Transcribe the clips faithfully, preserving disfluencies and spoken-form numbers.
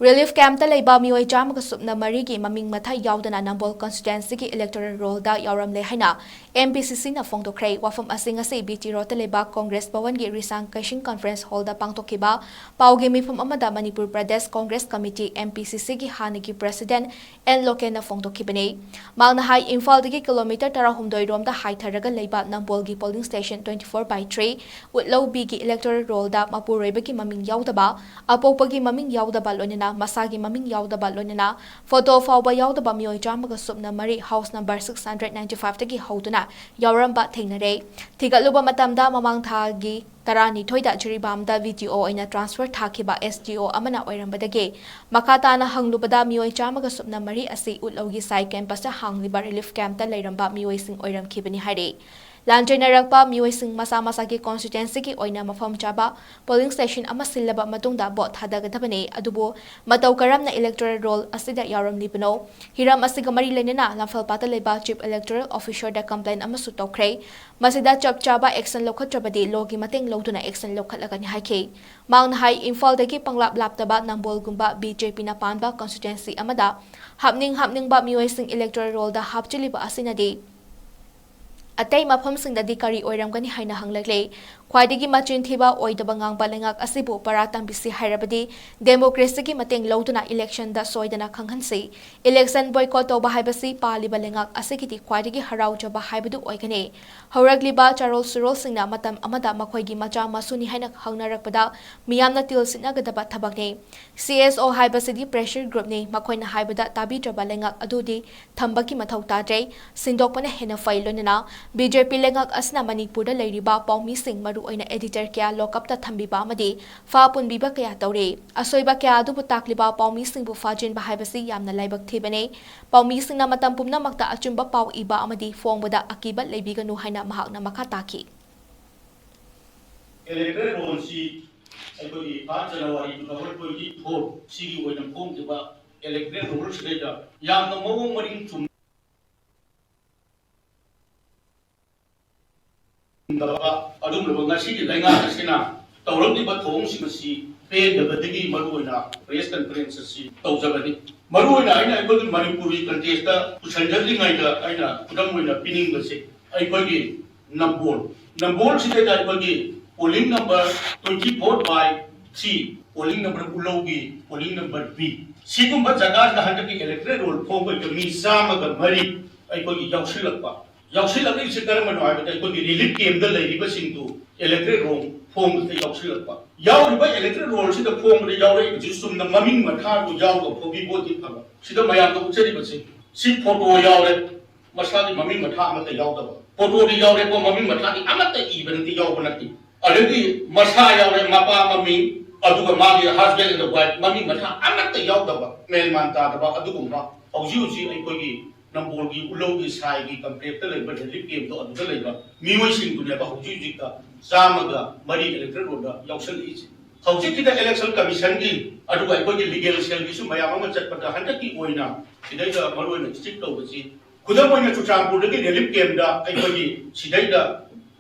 Relief campꯇ ꯂꯩꯕ ꯃꯤꯑꯣꯏ ꯆꯥꯝꯃꯒ ꯁꯨꯞꯅ ꯃꯔꯤꯒꯤ ꯃꯃꯤꯡ ꯃꯊꯥ ꯌꯥꯎꯗꯅ ꯅꯝꯕꯣꯜ constituencyꯒꯤ electoral rollꯗ ꯌꯥꯎꯔꯝꯂꯦ ꯍꯥꯏꯅ M P C Cꯅ ꯐꯣꯡꯗꯣꯛꯈ꯭ꯔꯦ꯫ ꯋꯥꯐꯝ ꯑꯁꯤ ꯉꯁꯤ B T Roadꯇ ꯂꯩꯕ Congress ꯚꯋꯟꯒꯤ ꯔꯤꯁꯥꯡ ꯀꯩꯁꯤꯡ conference hallꯗ ꯄꯥꯡꯊꯣꯛꯈꯤꯕ ꯄꯥꯎꯒꯤ ꯃꯤꯐꯝ ꯑꯃꯗ Manipur Pradesh Congress Committee, M P C Cꯒꯤ ꯍꯥꯟꯅꯒꯤ president N Lokenꯅ ꯐꯣꯡꯗꯣꯛꯈꯤꯕꯅꯤ꯫ ꯃꯍꯥꯛꯅ ꯍꯥꯏ, ꯏꯝꯐꯥꯜꯗꯒꯤ ꯀꯤꯂꯣꯃꯤꯇꯔ ꯇꯔꯥꯍꯨꯝꯗꯣꯏ ꯔꯣꯝꯗ ꯍꯥꯏꯊꯔꯒ ꯂꯩꯕ ꯅꯝꯕꯣꯜꯒꯤ polling station twenty four by three ꯎꯠꯂꯧꯕꯤꯒꯤ electoral rollꯗ ꯃꯄꯨꯔꯣꯏꯕꯒꯤ ꯃꯃꯤꯡ ꯌꯥꯎꯗꯕ, ꯑꯄꯣꯛꯄꯒꯤ ꯃꯃꯤꯡ ꯌꯥꯎꯗꯕ, ꯂꯣꯏꯅꯅ ꯃꯁꯥꯒꯤ ꯃꯃꯤꯡ ꯌꯥꯎꯗꯕ, ꯂꯣꯏꯅꯅ photo ꯐꯥꯎꯕ ꯌꯥꯎꯗꯕ ꯃꯤꯑꯣꯏ ꯆꯥꯝꯃꯒ ꯁꯨꯞꯅ ꯃꯔꯤ, house number six hundred ninety fiveꯇꯒꯤ ꯍꯧꯗꯨꯅ ꯌꯥꯎꯔꯝꯕ ꯊꯦꯡꯅꯔꯦ꯫ ꯊꯤꯒꯠꯂꯨꯕ ꯃꯇꯝꯗ, ꯃꯃꯥꯡ ꯊꯥꯒꯤ ꯇꯔꯥꯅꯤꯊꯣꯏꯗ ꯖꯤꯔꯤꯕꯥꯝꯗ V D O ꯑꯣꯏꯅ transfer ꯊꯥꯈꯤꯕ S D O ꯑꯃꯅ ꯑꯣꯏꯔꯝꯕꯗꯒꯤ ꯃꯈꯥ ꯇꯥꯅ ꯍꯪꯂꯨꯕꯗ, ꯃꯤꯑꯣꯏ ꯆꯥꯝꯃꯒ ꯁꯨꯞꯅ ꯃꯔꯤ ꯑꯁꯤ ꯎꯠꯂꯧꯒꯤ ꯁꯥꯏ campusꯇ ꯍꯥꯡꯂꯤꯕ relief campꯇ ꯂꯩꯔꯝꯕ ꯃꯤꯑꯣꯏꯁꯤꯡ ꯑꯣꯏꯔꯝꯈꯤꯕꯅꯤ ꯍꯥꯏꯔꯤ꯫ ꯂꯥꯟꯖꯦꯟꯅꯔꯛꯄ ꯃꯤꯑꯣꯏꯁꯤꯡ ꯃꯁꯥ ꯃꯁꯥꯒꯤ constituencyꯒꯤ ꯑꯣꯏꯅ ꯃꯐꯝ ꯆꯥꯕ polling station ꯑꯃ ꯁꯤꯜꯂꯕ ꯃꯇꯨꯡꯗ vote ꯊꯥꯗꯒꯗꯕꯅꯤ꯫ ꯑꯗꯨꯕꯨ ꯃꯇꯧ ꯀꯔꯝꯅ electoral roll ꯑꯁꯤꯗ ꯌꯥꯎꯔꯝꯂꯤꯕꯅꯣ? ꯍꯤꯔꯝ ꯑꯁꯤꯒ ꯃꯔꯤ ꯂꯩꯅꯅ ꯂꯝꯐꯦꯜꯄꯥꯠꯇ ꯂꯩꯕ Chief Electoral Officerꯗ complaint ꯑꯃꯁꯨ ꯇꯧꯈ꯭ꯔꯦ꯫ ꯃꯁꯤꯗ ꯆꯞ ꯆꯥꯕ action ꯂꯧꯈꯠꯇ꯭ꯔꯕꯗꯤ lawꯒꯤ ꯃꯇꯦꯡ ꯂꯧꯗꯨꯅ action ꯂꯧꯈꯠꯂꯒꯅꯤ ꯍꯥꯏꯈꯤ꯫ ꯃꯍꯥꯛꯅ ꯍꯥꯏ, ꯏꯝꯐꯥꯜꯗꯒꯤ ꯄꯪꯂꯥꯞ ꯂꯥꯞꯇꯕ ꯅꯝꯕꯣꯜꯒꯨꯝꯕ BJPꯅ ꯄꯥꯟꯕ constituency ꯑꯃꯗ ꯍꯥꯞꯅꯤꯡ ꯍꯥꯞꯅꯤꯡꯕ ꯃꯤꯑꯣꯏꯁꯤꯡ electoral rollꯗ ꯍꯥꯞꯆꯤꯜꯂꯤꯕ ꯑꯁꯤꯅꯗꯤ ꯑꯇꯩ ꯃꯐꯝꯁꯤꯡꯗꯗꯤ ꯀꯔꯤ ꯑꯣꯏꯔꯝꯒꯅꯤ ꯍꯥꯏꯅ ꯍꯪꯂꯛꯂꯦ꯫ ꯈ꯭ꯋꯥꯏꯗꯒꯤ ꯃꯆꯤꯟ ꯊꯤꯕ, ꯑꯣꯏꯗꯕ ꯉꯥꯡꯕ ꯂꯩꯉꯥꯛ ꯑꯁꯤꯕꯨ ꯄꯔꯥ ꯇꯝꯕꯤꯁꯤ ꯍꯥꯏꯔꯕꯗꯤ democracyꯒꯤ ꯃꯇꯦꯡ ꯂꯧꯗꯨꯅ electionꯗ ꯁꯣꯏꯗꯅ ꯈꯪꯍꯟꯁꯤ꯫ Election boycott ꯇꯧꯕ ꯍꯥꯏꯕꯁꯤ ꯄꯥꯜꯂꯤꯕ ꯂꯩꯉꯥꯛ ꯑꯁꯤꯒꯤꯗꯤ ꯈ꯭ꯋꯥꯏꯗꯒꯤ ꯍꯔꯥꯎꯖꯕ ꯍꯥꯏꯕꯗꯨ ꯑꯣꯏꯒꯅꯤ꯫ ꯍꯧꯔꯛꯂꯤꯕ ꯆꯥꯔꯣꯜ ꯁꯨꯔꯣꯜꯁꯤꯡꯅ ꯃꯇꯝ ꯑꯃꯗ ꯃꯈꯣꯏꯒꯤ ꯃꯆꯥ ꯃꯁꯨꯅꯤ ꯍꯥꯏꯅ ꯍꯪꯅꯔꯛꯄꯗ ꯃꯤꯌꯥꯝꯅ ꯇꯤꯜ ꯁꯤꯠꯅꯒꯗꯕ ꯊꯕꯛꯅꯤ꯫ CSO ꯍꯥꯏꯕꯁꯤꯗꯤ pressure groupꯅꯤ꯫ ꯃꯈꯣꯏꯅ ꯍꯥꯏꯕꯗ ꯇꯥꯕꯤꯗ꯭ꯔꯕ ꯂꯩꯉꯥꯛ ꯑꯗꯨꯗꯤ ꯊꯝꯕꯒꯤ ꯃꯊꯧ ꯇꯥꯗ꯭ꯔꯦ꯫ ꯁꯤꯟꯗꯣꯛꯄꯅ ꯍꯦꯟꯅ ꯐꯩ꯫ ꯂꯣꯏꯅꯅ BJP ꯂꯩꯉꯥꯛ ꯑꯁꯤꯅ ꯃꯅꯤꯄꯨꯔꯗ ꯂꯩꯔꯤꯕ ꯄꯥꯎꯃꯤꯁꯤꯡ, ꯃꯔꯨꯑꯣꯏꯅ editor ꯀꯌꯥ lockupꯇ ꯊꯝꯕꯤꯕ ꯑꯃꯗꯤ ꯐꯥ ꯄꯨꯟꯕꯤꯕ ꯀꯌꯥ ꯇꯧꯔꯦ꯫ ꯑꯁꯣꯏꯕ ꯀꯌꯥ ꯑꯗꯨꯕꯨ ꯇꯥꯛꯂꯤꯕ ꯄꯥꯎꯃꯤꯁꯤꯡꯕꯨ ꯐꯥꯖꯤꯟꯕ ꯍꯥꯏꯕꯁꯤ ꯌꯥꯝꯅ ꯂꯥꯏꯕꯛ ꯊꯤꯕꯅꯤ꯫ ꯄꯥꯎꯃꯤꯁꯤꯡꯅ ꯃꯇꯝ ꯄꯨꯝꯅꯃꯛꯇ ꯑꯆꯨꯝꯕ ꯄꯥꯎ ꯏꯕ ꯑꯃꯗꯤ ꯐꯣꯡꯕꯗ ꯑꯀꯤꯕ ꯂꯩꯕꯤꯒꯅꯨ ꯍꯥꯏꯅ ꯃꯍꯥꯛꯅ ꯃꯈꯥ ꯇꯥꯈꯤ꯫ Electoral rollꯁꯤ ꯑꯩꯈꯣꯏꯒꯤ first January two thousand twenty four ꯁꯤꯒꯤ ꯑꯣꯏꯅ ꯐꯣꯡꯈꯤꯕ electoral rollꯁꯤꯗꯩꯗ ꯌꯥꯝꯅ ꯃꯑꯣꯡ ꯃꯔꯤꯟ ꯆꯨꯝ ꯗꯕ ꯑꯗꯨꯒꯨꯝꯂꯕ ꯉꯁꯤꯒꯤ ꯂꯩꯉꯥꯛ ꯑꯁꯤꯅ ꯇꯧꯔꯝꯂꯤꯕ ꯊꯧꯑꯣꯡꯁꯤꯡ ꯑꯁꯤ ꯄꯦꯟꯗꯕꯗꯒꯤ ꯃꯔꯨꯑꯣꯏꯅ press conference ꯑꯁꯤ ꯇꯧꯖꯕꯅꯤ꯫ ꯃꯔꯨꯑꯣꯏꯅ ꯑꯩꯅ ꯑꯩꯈꯣꯏꯒꯤ ꯃꯅꯤꯄꯨꯔꯒꯤ context ꯇ ꯄꯨꯁꯟꯖꯗ꯭ꯔꯤꯉꯩꯗ ꯑꯩꯅ ꯈꯨꯗꯝ ꯑꯣꯏꯅ ꯄꯤꯅꯤꯡꯕꯁꯦ, ꯑꯩꯈꯣꯏꯒꯤ ꯅꯝꯕꯣꯜ, ꯅꯝꯕꯣꯜꯁꯤꯗꯩꯗ ꯑꯩꯈꯣꯏꯒꯤ polling number twenty four by three, polling number ꯎꯂꯧꯒꯤ polling number B, ꯁꯤꯒꯨꯝꯕ ꯖꯒꯥꯁꯤꯗ ꯍꯟꯗꯛꯀꯤ electoral roll ꯐꯣꯡꯕꯗ ꯃꯤ ꯆꯥꯝꯃꯒ ꯃꯔꯤ ꯑꯩꯈꯣꯏꯒꯤ ꯌꯥꯎꯁꯤꯜꯂꯛꯄ꯫ ꯌꯥꯎꯁꯤꯜꯂꯛꯂꯤꯕꯁꯤ ꯀꯔꯝꯕꯅꯣ ꯍꯥꯏꯕꯗ, ꯑꯩꯈꯣꯏꯒꯤ relief camp ꯗ ꯂꯩꯔꯤꯕꯁꯤꯡꯗꯨ electoral roll ꯐꯣꯡꯕꯗ ꯌꯥꯎꯁꯤꯜꯂꯛꯄ꯫ ꯌꯥꯎꯔꯤꯕ electoral roll ꯁꯤꯗ ꯐꯣꯡꯕꯗ ꯌꯥꯎꯔꯛꯏꯕꯁꯤ ꯆꯨꯝꯅ ꯃꯃꯤꯡ ꯃꯊꯥꯗꯨ ꯌꯥꯎꯔꯒ ꯐꯣꯡꯕꯤꯕ ꯑꯣꯏꯗꯤ ꯐꯕ꯫ ꯁꯤꯗ ꯃꯌꯥꯝꯅ ꯎꯠꯆꯔꯤꯕꯁꯤ, ꯁꯤ photo ꯌꯥꯎꯔꯦ, ꯃꯁꯥꯒꯤ ꯃꯃꯤꯡ ꯃꯊꯥ ꯑꯃꯠꯇ ꯌꯥꯎꯗꯕ꯫ Photo ꯗꯤ ꯌꯥꯎꯔꯦꯀꯣ, ꯃꯃꯤꯡ ꯃꯊꯥꯗꯤ ꯑꯃꯠꯇ ꯏꯕ ꯅꯠꯇꯦ, ꯌꯥꯎꯕ ꯅꯠꯇꯦ꯫ ꯑꯗꯒꯤ ꯃꯁꯥ ꯌꯥꯎꯔꯦ, ꯃꯄꯥ ꯃꯃꯤꯡ, ꯑꯗꯨꯒ ꯃꯥꯒꯤ husband and wife, ꯃꯃꯤꯡ ꯃꯊꯥ ꯑꯃꯠꯇ ꯌꯥꯎꯗꯕ, ꯃꯦꯟ ꯃꯥꯟ ꯇꯥꯗꯕ ꯑꯗꯨꯒꯨꯝꯕ ꯍꯧꯖꯤꯛ ꯍꯧꯖꯤꯛ ꯑꯩꯈꯣꯏꯒꯤ ꯅꯝꯕꯣꯜꯒꯤ ꯎꯂꯧꯒꯤ ꯁꯥꯏꯒꯤ complex ꯇ ꯂꯩꯕ relief camp ꯇꯣ, ꯑꯗꯨꯗ ꯂꯩꯕ ꯃꯤꯑꯣꯏꯁꯤꯡꯗꯨꯅꯦꯕ ꯍꯧꯖꯤꯛ ꯍꯧꯖꯤꯛꯇ ꯆꯥꯝꯃꯒ ꯃꯔꯤ electoral roll ꯗ ꯌꯥꯎꯁꯜꯂꯛꯏꯁꯦ꯫ ꯍꯧꯖꯤꯛꯀꯤꯗ election commission ꯒꯤ ꯑꯗꯨꯒ ꯑꯩꯈꯣꯏꯒꯤ legal cell ꯒꯤꯁꯨ ꯃꯌꯥꯝ ꯑꯃ ꯆꯠꯄꯗ, ꯍꯟꯗꯛꯀꯤ ꯑꯣꯏꯅ ꯁꯤꯗꯩꯗ ꯃꯔꯨꯑꯣꯏꯅ strict ꯇꯧꯕꯁꯤ, ꯈꯨꯗꯝ ꯑꯣꯏꯅ ꯆꯨꯔꯆꯥꯟꯄꯨꯔꯗꯒꯤ relief camp ꯇ ꯑꯩꯈꯣꯏꯒꯤ ꯁꯤꯗꯩꯗ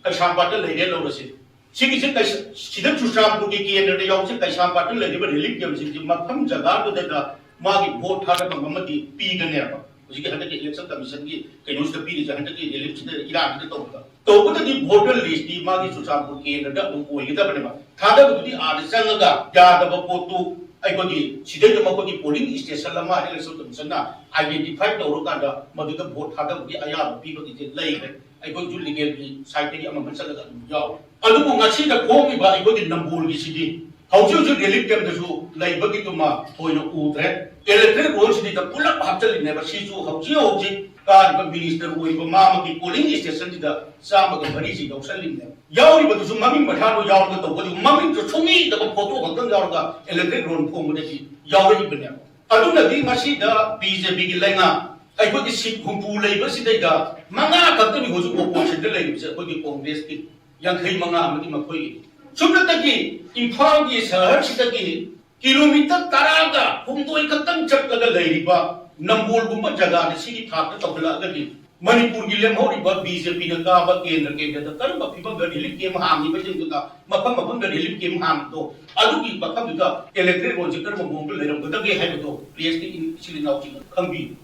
ꯀꯩꯁꯥꯝꯄꯥꯠꯇ ꯂꯩꯔꯦ ꯂꯧꯔꯁꯤ꯫ ꯁꯤꯒꯤꯁꯦ ꯀꯩꯁ-, ꯁꯤꯗ ꯆꯨꯔꯆꯥꯟꯄꯨꯔꯒꯤ ꯀꯦꯟꯗ꯭ꯔꯗ ꯌꯥꯎꯁꯦ, ꯀꯩꯁꯥꯝꯄꯥꯠꯇ ꯂꯩꯔꯤꯕ relief camp ꯁꯤꯡꯁꯤ ꯃꯐꯝ ꯖꯒꯥꯗꯨꯗ ꯃꯥꯒꯤ vote ꯊꯥꯗꯐꯝ ꯑꯃꯗꯤ ꯄꯤꯒꯅꯦꯕ꯫ ꯍꯧꯖꯤꯛꯀꯤ ꯍꯟꯗꯛꯀꯤ election commission ꯒꯤ ꯀꯩꯅꯣꯁꯤꯗ ꯄꯤꯔꯤꯁꯦ, ꯍꯟꯗꯛꯀꯤ relief ꯁꯤꯗ ꯏꯔꯥꯡꯁꯤꯗ ꯇꯧꯕꯗ꯫ ꯇꯧꯕꯗꯗꯤ voter list ꯇꯤ ꯃꯥꯒꯤ ꯆꯨꯔꯆꯥꯟꯄꯨꯔ ꯀꯦꯟꯗ꯭ꯔꯗ ꯑꯗꯨꯝ ꯑꯣꯏꯒꯗꯕꯅꯦꯕ꯫ ꯊꯥꯗꯕꯗꯨꯗꯤ ꯑꯥꯗ ꯆꯪꯉꯒ ꯌꯥꯗꯕ ꯄꯣꯠꯇꯨ ꯑꯩꯈꯣꯏꯒꯤ ꯁꯤꯗꯩꯗ ꯃꯈꯣꯏꯒꯤ polling station ꯑꯃ election commission ꯅ identify ꯇꯧꯔꯀꯥꯟꯗ ꯃꯗꯨꯗ vote ꯊꯥꯗꯕꯒꯤ ꯑꯌꯥꯕ ꯄꯤꯕꯒꯤꯁꯦ ꯂꯩꯈ꯭ꯔꯦ꯫ ꯑꯩꯈꯣꯏꯁꯨ legal ꯒꯤ side ꯇꯒꯤ ꯑꯃ ꯑꯃ ꯆꯠꯂꯒ ꯑꯗꯨꯝ ꯌꯥꯎꯔꯦ꯫ ꯑꯗꯨꯕꯨ ꯉꯁꯤꯗ ꯐꯣꯡꯉꯤꯕ ꯑꯩꯈꯣꯏꯒꯤ ꯅꯝꯕꯣꯜꯒꯤꯁꯤꯗꯤ ꯍꯧꯖꯤꯛ ꯍꯧꯖꯤꯛ relief camp ꯇꯁꯨ ꯂꯩꯕꯒꯤꯗꯨꯃ ꯊꯣꯏꯅ ꯎꯗ꯭ꯔꯦ꯫ Electoral roll ꯁꯤꯗ ꯄꯨꯂꯞ ꯍꯥꯞꯆꯜꯂꯤꯅꯦꯕ꯫ ꯁꯤꯁꯨ ꯍꯧꯖꯤꯛ ꯍꯧꯖꯤꯛ ꯀꯥꯔꯤꯕ minister ꯑꯣꯏꯕ ꯃꯥ ꯑꯃꯒꯤ polling station ꯁꯤꯗ ꯆꯥꯝꯃꯒ ꯃꯔꯤꯁꯤ ꯌꯥꯎꯁꯜꯂꯤꯅꯦꯕ꯫ ꯌꯥꯎꯔꯤꯕꯗꯨꯁꯨ ꯃꯃꯤꯡ ꯃꯊꯥꯗꯣ ꯌꯥꯎꯔꯒ ꯇꯧꯕꯗꯨ, ꯃꯃꯤꯡꯁꯨ ꯁꯨꯡꯏꯗꯕ photo ꯈꯛꯇꯪ ꯌꯥꯎꯔꯒ electoral roll ꯐꯣꯡꯕꯗꯒꯤ ꯌꯥꯎꯔꯛꯏꯕꯅꯦꯕ꯫ ꯑꯗꯨꯅꯗꯤ ꯃꯁꯤꯗ BJP ꯒꯤ ꯂꯩꯉꯥꯛ, ꯑꯩꯈꯣꯏꯒꯤ seat ꯍꯨꯝꯐꯨ ꯂꯩꯕꯁꯤꯗꯩꯗ ꯃꯉꯥ ꯈꯛꯇꯅꯤ ꯍꯧꯖꯤꯛ opposition ꯗ ꯂꯩꯔꯤꯕꯁꯦ, ꯑꯩꯈꯣꯏꯒꯤ Congress ꯀꯤ ꯌꯥꯡꯈꯩ ꯃꯉꯥ ꯑꯃꯗꯤ ꯃꯈꯣꯏꯒꯤ꯫ ꯁꯨꯞꯅꯇꯒꯤ ꯏꯝꯐꯥꯜꯒꯤ ꯁꯍꯔꯁꯤꯗꯒꯤ kilometre ꯇꯔꯥꯒ ꯍꯨꯝꯗꯣꯏ ꯈꯛꯇꯪ ꯆꯠꯂꯒ ꯂꯩꯔꯤꯕ ꯅꯝꯕꯣꯜꯒꯨꯝꯕ ꯖꯒꯥꯗ ꯁꯤꯒꯤ ꯊꯥꯛꯇ ꯇꯧꯈꯠꯂꯛꯑꯒꯗꯤ ꯃꯅꯤꯄꯨꯔꯒꯤ ꯂꯦꯝꯍꯧꯔꯤꯕ ꯕꯤ ꯖꯦ ꯄꯤꯅ ꯀꯥꯕ ꯀꯦꯟꯗ꯭ꯔ ꯀꯦꯟꯗ꯭ꯔꯗ ꯀꯔꯝꯕ ꯐꯤꯕꯝꯗ ꯔꯤꯂꯤꯐ ꯀꯦꯝ ꯍꯥꯡꯉꯤꯕꯁꯤꯡꯗꯨꯗ, ꯃꯐꯝ ꯃꯐꯝꯗ ꯔꯤꯂꯤꯐ ꯀꯦꯝ ꯍꯥꯡꯕꯗꯣ, ꯑꯗꯨꯒꯤ ꯃꯐꯝꯗꯨꯗ ꯏꯂꯦꯛꯇ꯭ꯔꯤꯛ ꯔꯣꯜꯁꯦ ꯀꯔꯝꯕ ꯃꯑꯣꯡꯗ ꯂꯩꯔꯝꯒꯗꯒꯦ ꯍꯥꯏꯕꯗꯣ ꯄ꯭ꯔꯦꯁꯀꯤ ꯏꯆꯤꯜ ꯏꯅꯥꯎꯁꯤꯡꯅ ꯈꯪꯕꯤꯌꯨ꯫